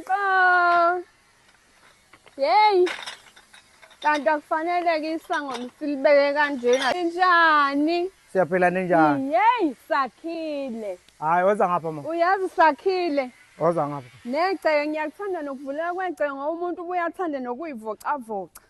Uncle. Yey. Kanti akufanele-ke isango silibeke kanjena. Ninjani? Siyaphila, ninjani? Yey, sakhile. Hayi, woza ngapha ma. Uyazi sakhile. Woza ngapha. Negceke ngiyakuthanda nokuvuleka kwegceke ngoba umuntu ubuye athande nokuyivocavoca.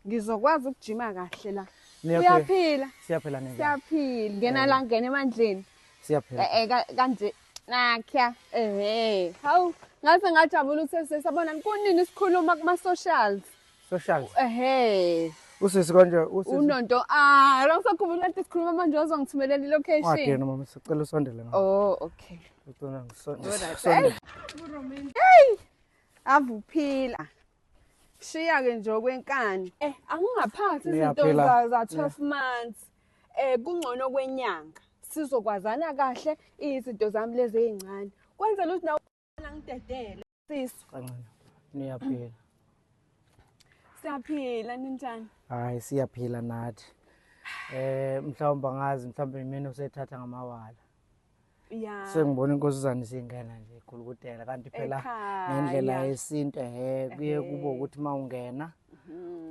Ngizokwazi ukujima kahle la. Niyaphila. Uyaphila? Siyaphila, ninjani? Siyaphila. Ngena la, ngena emandleni. Siyaphila. Kanje nakya. Ehhe. Hawu, ngaze ngajabula ukuthi sesabona kunini sikhuluma kuma socials. Socials. Ehhe. Usisi konje usisi. Unonto ah, lo ngisakhumbula ukuthi sikhuluma manje wazongithumelela i-location. Wadena mama, sicela usondele ngapha. Oh, okay. Ucela ngisondele. Alright. Sondela. Hey! Avuphila. Shiya ke nje okwenkani. Angingaphathi izinto Niyaphila. za 12 months. Kungcono kwenyanga. Sizokwazana kahle izinto zami lezi ezincane. Kwenzela ukuthi nawe ngidedele. Sisu. Kancane. Niyaphila. Siyaphila, ninjani? Hayi, siyaphila nathi. Mhlawumbe angazi, mhlawumbe mina usethatha ngamawala. Ya. Sengibona inkosazana isingena nje igulukudela, kanti phela Ekhaya. ngendlela yesintu kuye kube ukuthi mawungena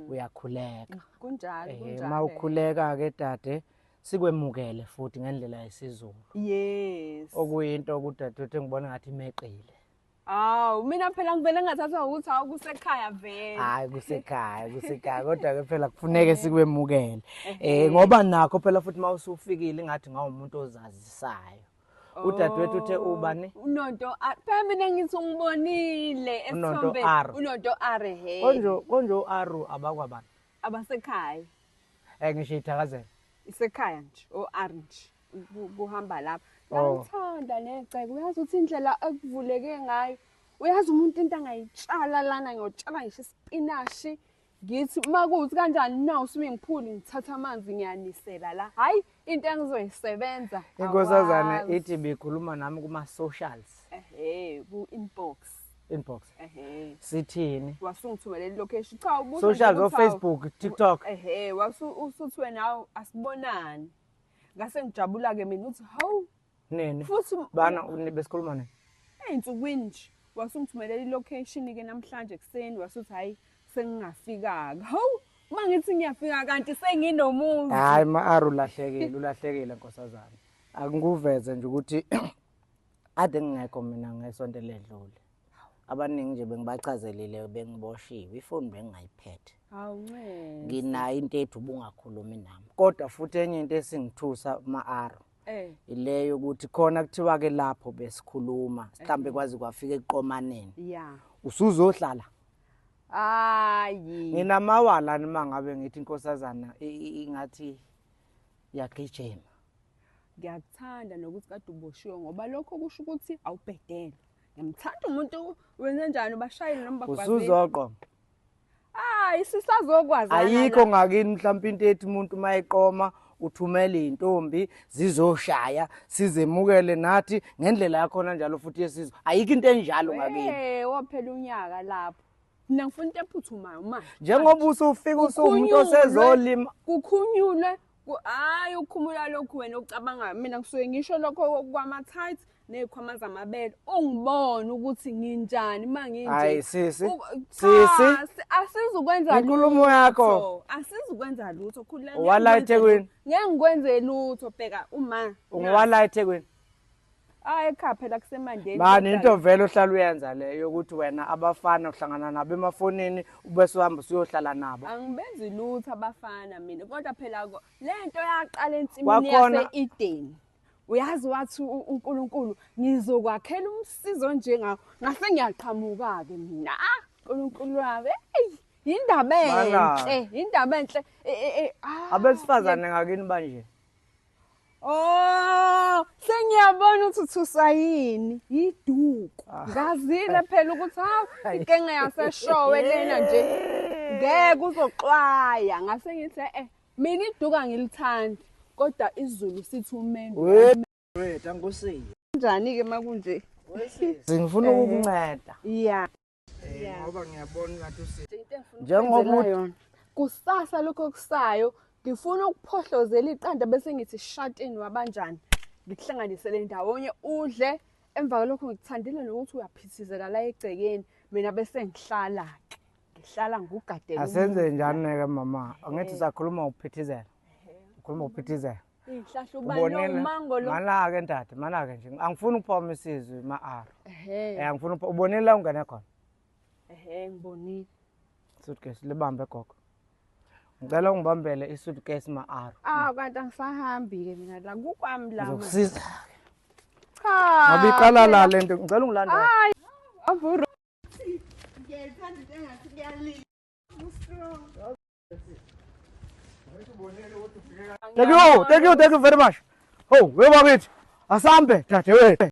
uyakhuleka. Kunjalo, kunjalo. Mawukhuleka ke dade, sikwemukele futhi ngendlela yesiZulu. Yes. Okuyinto kudadewethu engibona ngathi imeqile. Awu, mina phela ngivele ngathathwa ukuthi awu kusekhaya vele. Hayi, kusekhaya, kusekhaya, kodwa ke phela kufuneke sikwemukele. Ngoba nakho phela futhi mawusufikile ngathi ngawumuntu ozazisayo. Udadewethu uthe ubani? Unonto R. Phela mina ngithi ungibonile Unonto esithombeni. R. Unonto R he. Konje u-R abakwabani? Abasekhaya. Ngisho ithakazelo. Isekhaya nje, o-R nje. Kuhamba lapha. Oh. Ngiyangithanda negceke. Uyazi ukuthi indlela ekuvuleke ngayo. Uyazi umuntu into angayitshala lana, ngiyotshala ngisho isipinashi. Ngithi uma kuwukuthi kanjani na swimming pool, ngithatha amanzi ngiyanisela la. Hayi, into engizoyisebenza. Inkosazana Awazi. ithi bikhuluma nami kuma socials. Ehhe, ku inbox. Inbox. Ehhe. Sithini? Wasungithumelela location. Cha, ubuza Socials nje o ukuthi hawu. Facebook, TikTok. Ehhe, usuthi wena hawu asibonani. Ngase ngijabula ke mina uthi hawu. Nini? Futhi bana besikhuluma nini? Eyinsukwini nje. Wasungithumelela ilocation ke namhlanje ekseni, wasuthi hayi sengingafika. Hawu, uma ngithi ngiyafika kanti senginomuzi. Hayi ma R ulahlekile, ulahlekile nkosazana. Akunguveze nje ukuthi ade ngingekho mina ngesonto eledlule. Abaningi nje bengibachazelile bengiboshiwe, ifoni bengingayiphethe. Hawu ncese. Nginayo into ethi ubungakhulumi nami. Kodwa futhi enye into esingithusa ma R. Ileyo ukuthi khona kuthiwa ke lapho besikhuluma, mhlambe kwazi kwafika eqomaneni. Usuzohlala. Hayi. Nginamawala noma ngabe ngithi inkosazana ingathi yagijima. Ngiyakuthanda nokuthi kade uboshiwe ngoba lokho kusho ukuthi awubhedelwa. Ngiyamthanda umuntu wenze njani, ubashayile noma bagwazile. Usuzoqoma. Hayi, sisazokwazana. Ayikho ngakini mhlawumbe into ethi umuntu mayeqoma uthumela intombi zizoshaya sizemukele nathi ngendlela yakhona njalo futhi yesizwe. Ayikho into enjalo ngakini. Wophela unyaka lapho. Mina ngifuna into ephuthumayo manje. Njengoba usufika usuwumuntu osezolima. Kukhunyulwe, hayi ukukhumula lokhu wena ocabangayo. Mina ngisuke ngisho lokho kwama tights nezikhwama zamabele. Ungibone ukuthi nginjani uma nginje. Hayi sisi. Cha, Sisi. asizukwenza Inkulumo yakho. lutho. Asizukwenza lutho. Khululeka, Owala eThekwini? Ngeke ngikwenze lutho, bheka uma. Ungowala eThekwini? Hayi, ekhaya phela kusemandeni. Mani into vele ohlala uyenza le yokuthi wena abafana uhlangana nabo emafonini ubese uhamba usuyohlala nabo. Angibenzi lutho abafana mina, kodwa phela le nto yaqala ensimini Kwakhona yase-Eden. Uyazi wathi uNkulunkulu ngizokwakhela umsizo njengawo. Ngase ngiyaqhamuka-ke mina. Unkulunkulu wami, hey, indaba Mana. enhle, indaba enhle. Abesifazane ngakini banje. Oh, sengiyabona ukuthi uthuswa yini? Iduku. Ngazile phela ukuthi hawu inkinga yaseshowe lena nje. Ngeke uzoxwaya. Ngase ngithi mina iduku angilithandi, kodwa isiZulu sithi umendu. We, tangusiya. Kanjani ke makunje? Ngifuna ukukunceda. Yeah. Ngoba ngiyabona ngathi usi. Into engifuna Njengoba ukwenzela uthi yona. Kusasa lokho kusayo ngifuna ukuphohlozela iqanda bese ngithi shatini wabanjani. Ngikuhlanganisele ndawonye udle. Emva kwalokho ngikuthandile nokuthi uyaphithizela la egcekeni, mina bese ngihlala-ke. Ngihlala ngikugadele. Asenze njani-ke mama? Angithi sakhuluma ngokuphithizela. Ukhuluma ngokuphithizela. Iy'hlahla ubani lo mango lo? Mana-ke ndade, mana-ke nje. Angifuni ukuphoma isizwe ma-ara. Ehhe. Eh angifuni ubonile la ungene khona. Ehhe ngibonile. Suitcase libambe gogo. Ngicela ungibambele i-suitcase ma-ara. Ah kanti angisahambi-ke mina la kukwami la. Ngizokusiza. Cha. Ngoba iqala la lento ngicela ungilandele. Hayi. Avuru. Thank you, thank you, thank you very much. Oh, webakithi. Asambe dadewethu.